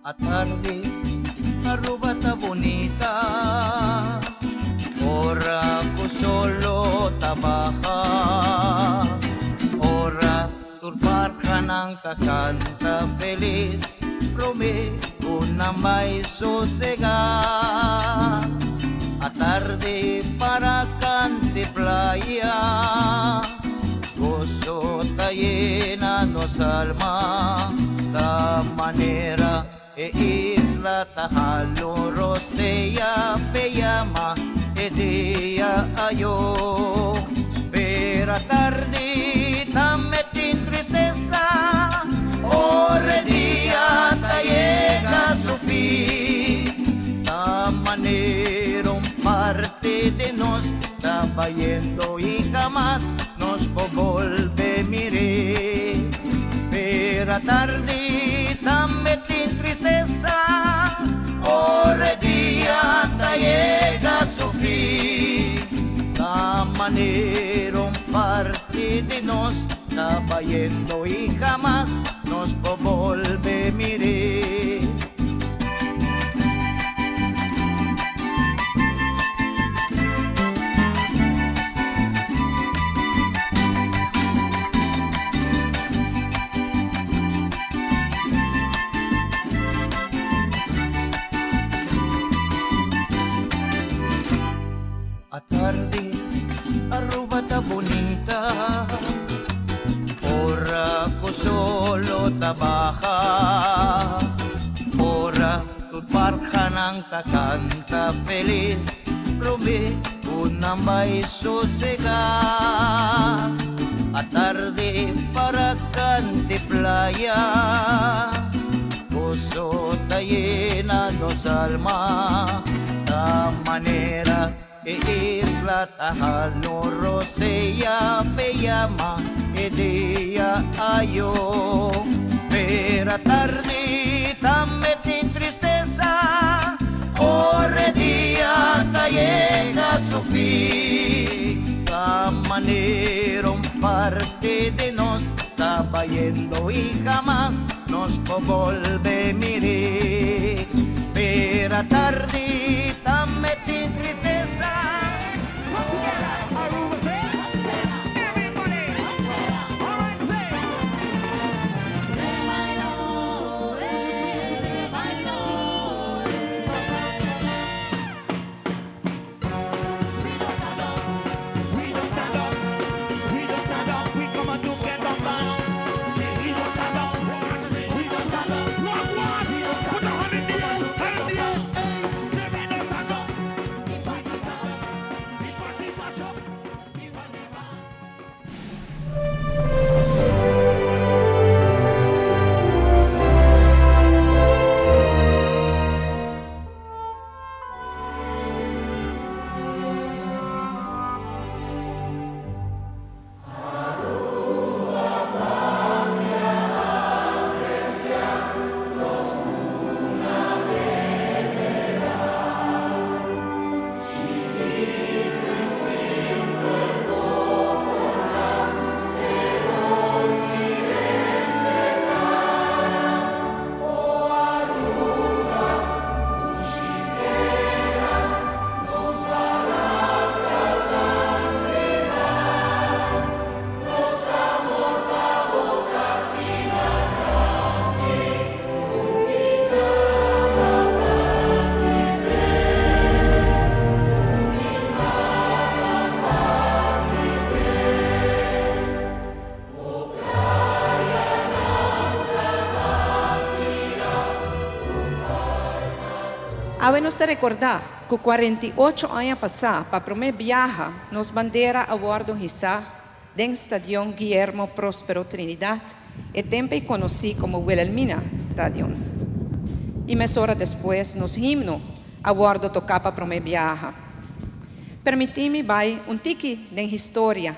Atardi Aruba ta bunita Ora cu solo ta baha Ora tur parhanan ta canta feliz Prome cu nan bay sosega Atardi para cant'i playa Goso ta yena nos alma Ta manera e isla ta halo rosea P'e yama e dia ayo Pero atardi ta metin tristesa Ora e dia ta yega su fin Ta manera un parti di nos ta bayendo y hamas nos por bolbe mir'é. Pero atardi tambe tin tristesa ora e dia ta yega su fin. Ta manera un parti di nos ta bayendo y hamas nos por bolbe mir'é. Atardi Aruba ta bunita ora cu solo ta baha ora tur parhanan ta canta feliz prome cu nan bay sosega Atardi para cant'i playa Goso ta yena nos alma Ta manera e isla ta halo rosea P'e yama e dia ayo Pero atardi tambe tin tristesa Ora e dia ta yega su fin Ta manera un parti di nos ta bayendo y hamas nos por bolbe mir'é Pero atardi tambe tin tristesa Awe nos ta rekordá ku 48 aña pasá pa promé biaha nos bandera a wòrdu hisá den Stadion Guillermo Próspero Trinidad, e tempu ei konosí komo Wilhelmina Stadion. I mesora despues nos himno a wòrdu toká pa promé biaha. Permití mi bai un tiki den historia,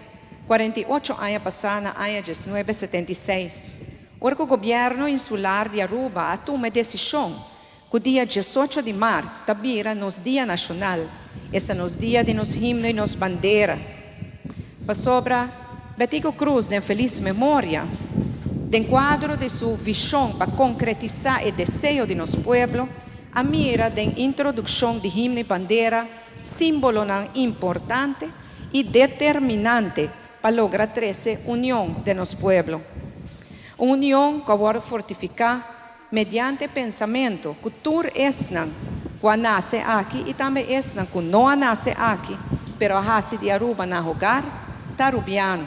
48 aña pasá na aña 1976, ora ku gobièrnu insular di Aruba a tuma e desishon ku dia 18 di mart ta bira nos dia nashonal, esta nos dia di nos himno i nos bandera. Pasobra Betico Croes den felis memoria. Den cuadro di su vision pa concretisa e deseo di nos pueblo, a mira den introduccion di himno y bandera simbolonan importante y determinante pa logra trece union den nos pueblo. Un union cu a wordo fortifica mediante pensamento cu tur esnan cu a nace aki y tambe esnan cu no a nace aki, pero a haci di Aruba nan hogar, ta Arubiano.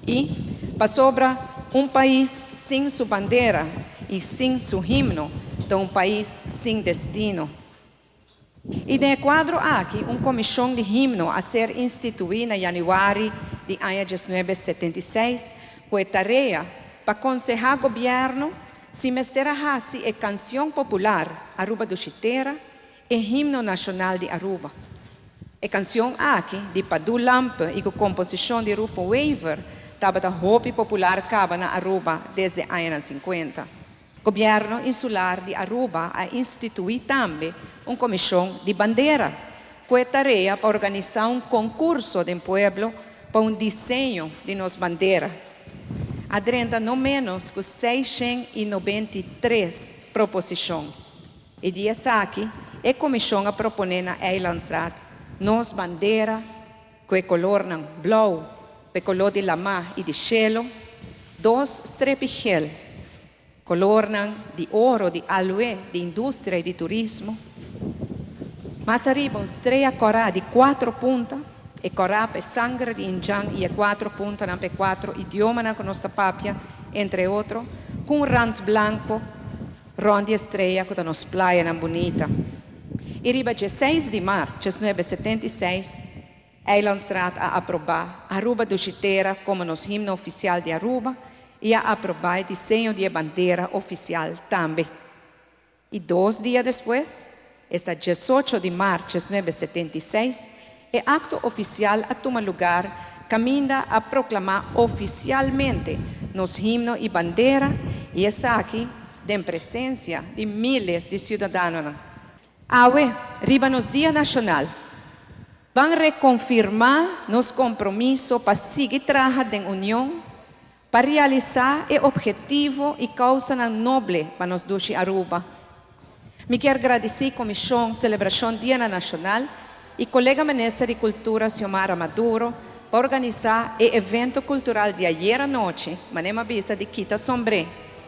Y pasobra un pais sin su bandera y sin su himno ta un pais sin destino. Y den e cuadro aki un comision di himno a ser institui na januari di aña 1976 cu e tarea pa conseha gobierno si mester a haci e cancion popular Aruba Dushi Tera e himno nacional di Aruba. E cancion aki, di Padu Lampe y cu composicion di Rufo Wever, tabata hopi popular caba na Aruba desde añanan 50. Gobierno Insular di Aruba a institui tambe un comision di bandera, cu e tarea pa organisa un concurso den pueblo pa un diseño di nos bandera. A drenta no menos cu 693 proposicion. Y di esaki, e comision a propone na Eilandsraad nos bandera cu e colornan blauw, e color di lama y di cielo, dos strepi geel, colornan di oro, di aloe, di industria y di turismo. Mas ariba un strea cora di cuatro punta, e cora pa e sanger di indjan y e cuatro puntanan pa e cuatro idiomanan cu nos ta papia, entre otro, cu un rand blanco rond di e strea cu ta nos playanan bunita. Y riba 16 di maart 1976, Eilandsraad a aproba Aruba Dushi Tera como nos himno oficial di Aruba y a aproba e diseño di e bandera oficial tambe. Y dos dia despues, esta 18 di maart 1976, e acto oficial a tuma lugar caminda a proclama oficialmente nos himno y bandera y esaki den presencia di miles di ciudadanonan. Awe, riba nos Dia Nacional, ban reconfirma nos compromiso pa sigui traha den union pa realisa e obhetivo y causanan noble pa nos dushi Aruba. Mi kier gradici Comision Celebracion Dia Nacional y colega Minister di Cultura Xiomara Maduro pa organisa e evento cultural di ayera nochi, manera m'a bisa di kita sombre,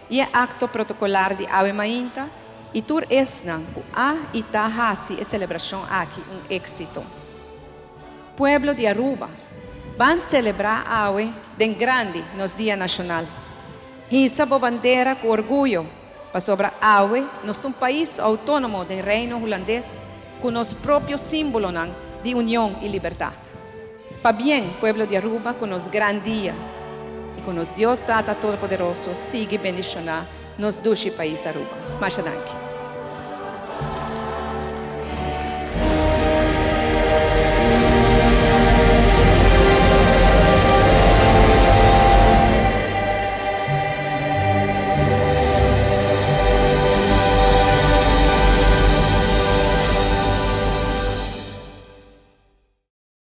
y e acto protocolar di awe mainta y tur esnan cu a y ta haci e celebracion aki un exito. Pueblo di Aruba, ban celebra awe den grandi nos Dia Nacional. Hisa bo bandera cu orguyo, pasobra awe nos ta un pais autonomo den Reino Hulandes cu nos propio simbolonan di union y libertad. Pabien, pueblo di Aruba, cu nos gran dia y cu nos Dios Tata Todopoderoso sigui bendiciona nos dushi pais Aruba. Masha danki.